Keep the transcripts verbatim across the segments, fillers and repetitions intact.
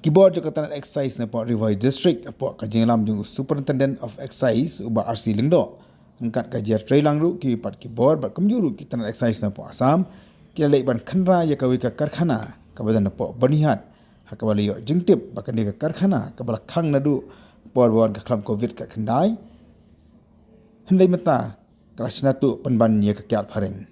Ki bor jong ka tnat excise na poh Ri Bhoi District, hapoh ka jinglam jong u Superintendent of Excise, u Bah R C Lyngdoh, ryngkat ka J R Treilang ruh, ki pat ki bor bad kumjuh ruh ki tnat excise na poh Assam, ki la leit ban khynra ïa kawei ka karkhana kaba don na poh Byrnihat, ha kaba la ïoh jingtip ba kane ka karkhana kaba la khang naduh por ba wan ka khlam covid ka khyndai, hynrei mynta ka la shna tuh pynban ïa ka kiad phareng.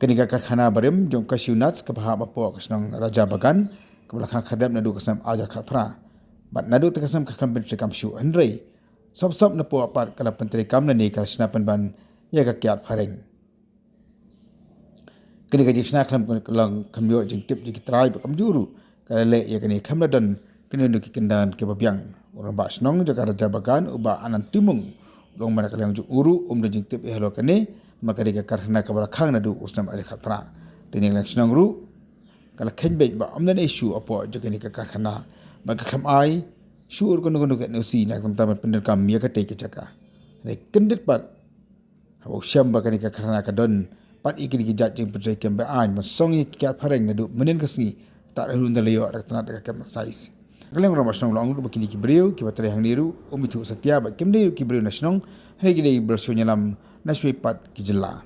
Kane ka karkhana barim jong cashew nuts kaba hap hapoh ka shnong Raja Bagan, kaba la khang khadep naduh ka snem arhajar khatphra. Bad naduh te ka snem ka khlem pyntreikam shuh, hynrei sop sop na poh pat ka la pyntreikam, lane ka la shna pynban ïa ka kiad phareng. Kane ka jingshna khlem, khlem ïoh jingtip jong ki trai bad kumjuh ruh ka la leh ïa kane khlem la don kine ki kyndon kiba biang. U rangbah shnong jong ka Raja Bagan, u Bah Anand Timung, u la ong ba na ka liang jong u ruh um don jingtip ïa halor kane, namar ka dei ka karkhana kaba la khang naduh u snem arhajar khatphra. Te na ka liang shnong ruh ka la kheiñ beit ba ym don issue hapoh jong kane ka karkhana bad ka khlem ai shuh kano kano ka N O C na ka bynta ban pyndonkam ïa katei ka jaka. Hynrei kyndit pat haba u shem ba kane ka karkhana ka don pat ïa kine ki jait jingpyntrei kem beaiñ ban song ïa ki kiad phareng naduh mynnin ka sngi, tad haduh ynda la ïoh da ka tnat da ka kem excise. Na ka liang u rangbah shnong u la ong ruh ba kine ki briew kiba trei hangne ruh um ithuh satia bad kim dei ruh ki briew na shnong, hynrei ki dei ba la shu ïalam na shawei pat ki jylla.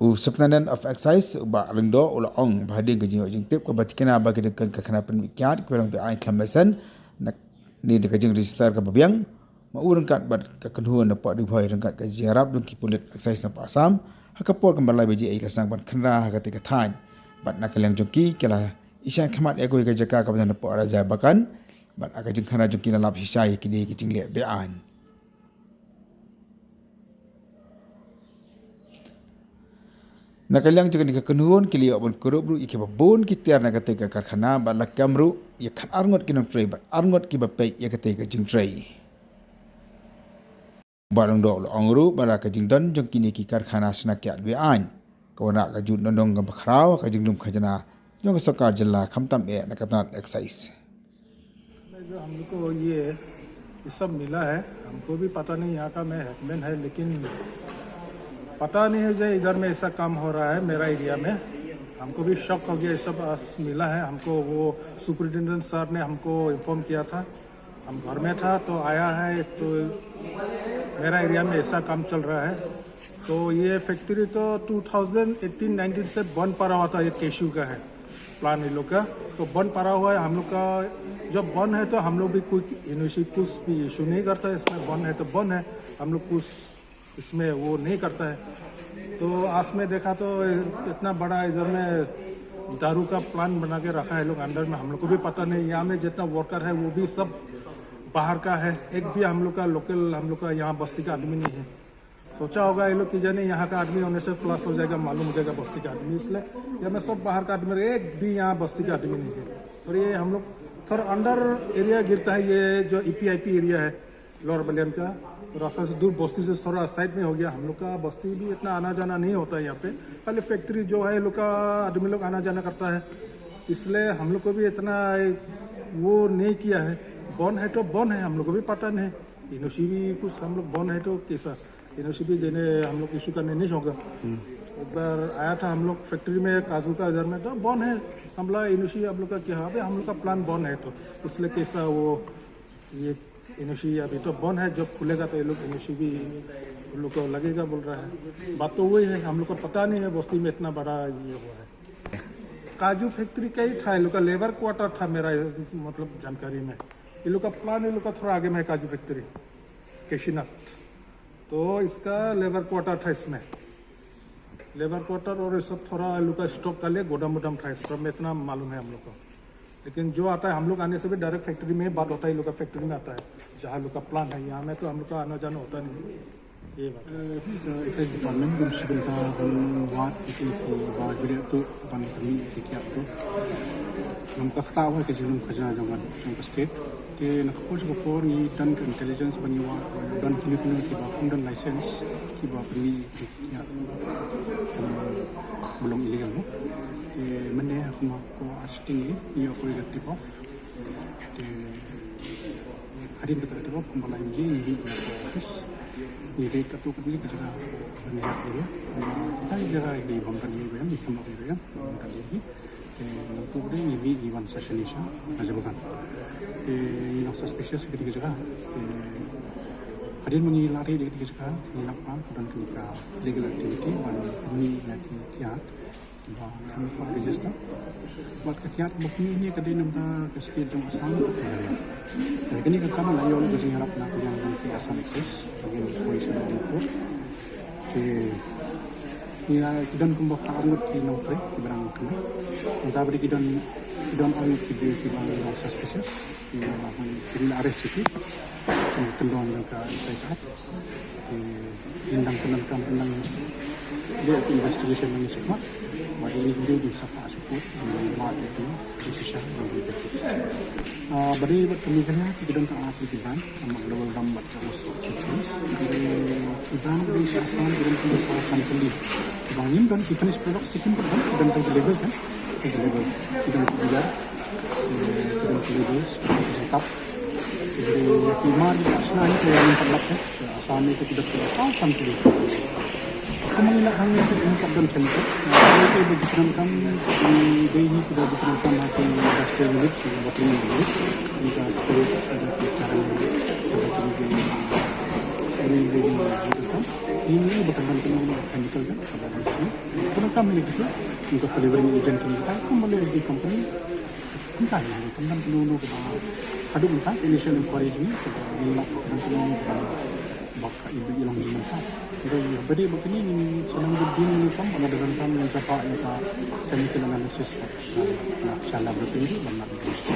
U Superintendent of Excise, u Bah Lyngdoh, u la ong ba hadien ka jingïoh jingtip kaba thikna ba ki dei ki karkhana pynmih kiad kiba long beaiñ khlem laisen, na, ne da ka jingregister kaba biang, ma u ryngkat bad ka kynhun na poh Ri Bhoi ryngkat ka jingïarap jong ki pulit excise na poh Assam, ha ka por kaba lai baje ïa ka seng ban khynra ha katei ka thaiñ. Bad na ka liang jong ki, ki la ïashem khmat ïa kawei ka jaka kaba don na poh Raja Bagan, bad ha ka jingkhynra jong ki la lap shisha ïa kine ki jingleh beaiñ. Na ka liang jong kane ka kynhun ki la ïoh ban kurup ruh ïa kiba bun ki tiar na katei ka karkhana bad la kem ruh ïa khatar ngut ki nongtrei bad ar ngut kiba peit ïa katei ka jingtrei. Bah Lyngdoh u la ong ruh ba la ka jingdon jong kine ki karkhana shna kiad beaiñ ka wanrah ka jutnongdong kaba khraw ha ka jinglum khajna jong ka sorkar jylla khamtam eh na ka tnat excise. जो हम लोग को ये, ये सब मिला है, हमको भी पता नहीं, यहाँ का मैं हेडमैन है, लेकिन पता नहीं है जो इधर में ऐसा काम हो रहा है मेरा एरिया में। हमको भी शॉक हो गया, ये सब आज मिला है हमको। वो सुपरिटेंडेंट सर ने हमको इन्फॉर्म किया था, हम घर में था तो आया है, तो मेरा एरिया में ऐसा काम चल रहा है। तो ये फैक्ट्री तो टू थाउजेंड एटीन नाइनटीन से बंद पड़ा हुआ था, ये केशू का है प्लांट, ये लोग का। तो बंद पड़ा हुआ है, हम लोग का जब बंद है तो हम लोग भी कुछ इनिशि-, कुछ भी इशू नहीं करता है इसमें, बंद है तो बंद है, हम लोग कुछ इसमें वो नहीं करता है। तो आज में देखा तो इतना बड़ा इधर में दारू का प्लांट बना के रखा है लोग अंडर में, हम लोग को भी पता नहीं। यहाँ में जितना वर्कर है वो भी सब बाहर का है, एक भी हम लोग का लोकल, हम लोग का यहाँ बस्ती का आदमी नहीं है। सोचा होगा ये लोग कि जाने यहाँ का आदमी होने से फ्लश हो जाएगा, मालूम हो जाएगा बस्ती का आदमी, इसलिए यहाँ में सब बाहर का आदमी, एक भी यहाँ बस्ती का आदमी नहीं है। और ये हम लोग थोड़ा अंडर एरिया गिरता है, ये जो ईपीआईपी एरिया है लोअर बलियान का, रास्ता से दूर, बस्ती से थोड़ा साइड में हो गया। हम लोग का बस्ती भी इतना आना जाना नहीं होता है यहाँ पे, खाली फैक्ट्री जो है लोग का आदमी लोग आना जाना करता है, इसलिए हम लोग को भी इतना वो नहीं किया है। बंद है तो बंद है, हम लोग को भी पता नहीं। एनओसी भी कुछ हम लोग बंद है तो कैसा, एनओसी भी देने हम लोग इशू करने नहीं होगा। एक बार आया था हम लोग फैक्ट्री में काजू का इधर में, तो बंद है, हम लोग एनओसी आप लोग का क्या, अबे हम लोग का प्लांट बंद है, तो इसलिए कैसा वो ये एनओसी अभी तो बंद है, जब खुलेगा तो ये लोग एनओसी भी उन लोग को लगेगा बोल रहा है। बात तो वही है, हम लोग को पता नहीं है बस्ती में इतना बड़ा ये हुआ है। काजू फैक्ट्री का ही था, ये लोग का लेबर क्वार्टर था मेरा, मतलब, जानकारी में। ये लोग का प्लांट, ये लोग का थोड़ा आगे में है काजू फैक्ट्री, केशीनट। तो इसका लेबर क्वार्टर था इसमें, लेबर क्वार्टर और ये सब थोड़ा ये लोग का स्टॉक का लिए गोदाम वोदाम था, स्टॉक में इतना मालूम है हम लोग को। लेकिन जो आता है, हम लोग आने से भी डायरेक्ट फैक्ट्री में ही बात होता है, ये लोग का फैक्ट्री में आता है, जहाँ लोग का प्लांट है। यहाँ में तो हम लोग का आना जाना होता नहीं, ये बात है। Excise Department gum shi bynta hynriew wat ki ki ba juriat tu ban kami ki kiat tu. Ngam ka kata wa ka jinglum khajna jong ka, jong ka state. Te na ka por jong ka por ngi don ka intelligence ba ngi wa don kini kini ki ba kum don license ki ba kami ki kiat, um, belum illegal, no? Te mane ha kum ha ko asting ngi ngi ko ka tip off. Te hadien kata ka tip off kum ba lai ngi ngi ngi ko office ngi ka tu ka ni ka jaka. Area. Kita jaka di bang kan di bang di kamar area. Bang kan di. Te nangtu dei ngi mih ngi wan sa shane sha na Jabogan. Te ngi long suspicious ïa kane ka jaka. Te hadien ba ngi la ri ïa kane ka jaka, ngi la pan don kane ka legal activity ban mih ïa ki kiad ba kham pat register. Bad ka kiad ba pynmih ne ka dei na bynta ka state jong Assam. Te kane ka kam la ïoh ka jingïarap na ka liang jong ki Assam Excise, ka liang jong ki Assam Excise. Te ngi la, ki don kumba phra arngut ki nongtrei kiba dang kynnoh. Nangta ba dei ki don, ki don arngut ki briew kiba long suspicious. Ki la, ki la arrest ïa ki. Ki kyndon jong ka Excise Act. Te ngin dang pyndonkam, pyndonkam investigation ngi shu khmat. Ba dei ngi dei sa pah shu put, ngi mad ïa ki, ngi shisha, ngi dei ki. Ah, ba dei bad ka Meghalaya ki don tang ar tylli ki brand, namar ka Double Rum bad ka Oso Excise. Ki brand ba dei sha Assam ki don tang saw san tylli. Ba ngim don ki finished products, ki kim pat don, ki don tang ki label kan. Ki label, ki don ki beer, eh, ki don ki labels, ki don ki tap. Ki don ki mar, ki shna ni ka ngim pat lap kan. Assam ni ka ki don ki saw san tylli. Kumba ngi la hangta ngi ka don chemical. Ngi ka ba ki pyndonkam, ngi dei hi ki ba ki pyndonkam ha ki industrial unit, ki bottling unit. Ngi ka spirit, ngi ka charang, ngi ka bottling unit. Ngi dei hi ki pyndonkam. Ngi ba kan pyndonkam chemical kan, ka ba ngi pyndonkam ngi kita, ngi ka flavoring agent ngi kita, kumba leh ki company. Kumta hi, kumta kumno kumno kaba haduh mynta initial inquiry jong ngi kaba ngin lap kumta kumno kumno kaba ka ibu i long jingmynsaw. Hynrei ba dei ba kane ngin sa nang bud jingmynsaw, ba la dang kam ngin sa phah ïa ka chemical analysis sha, sha laboratory ban lap ïa ka.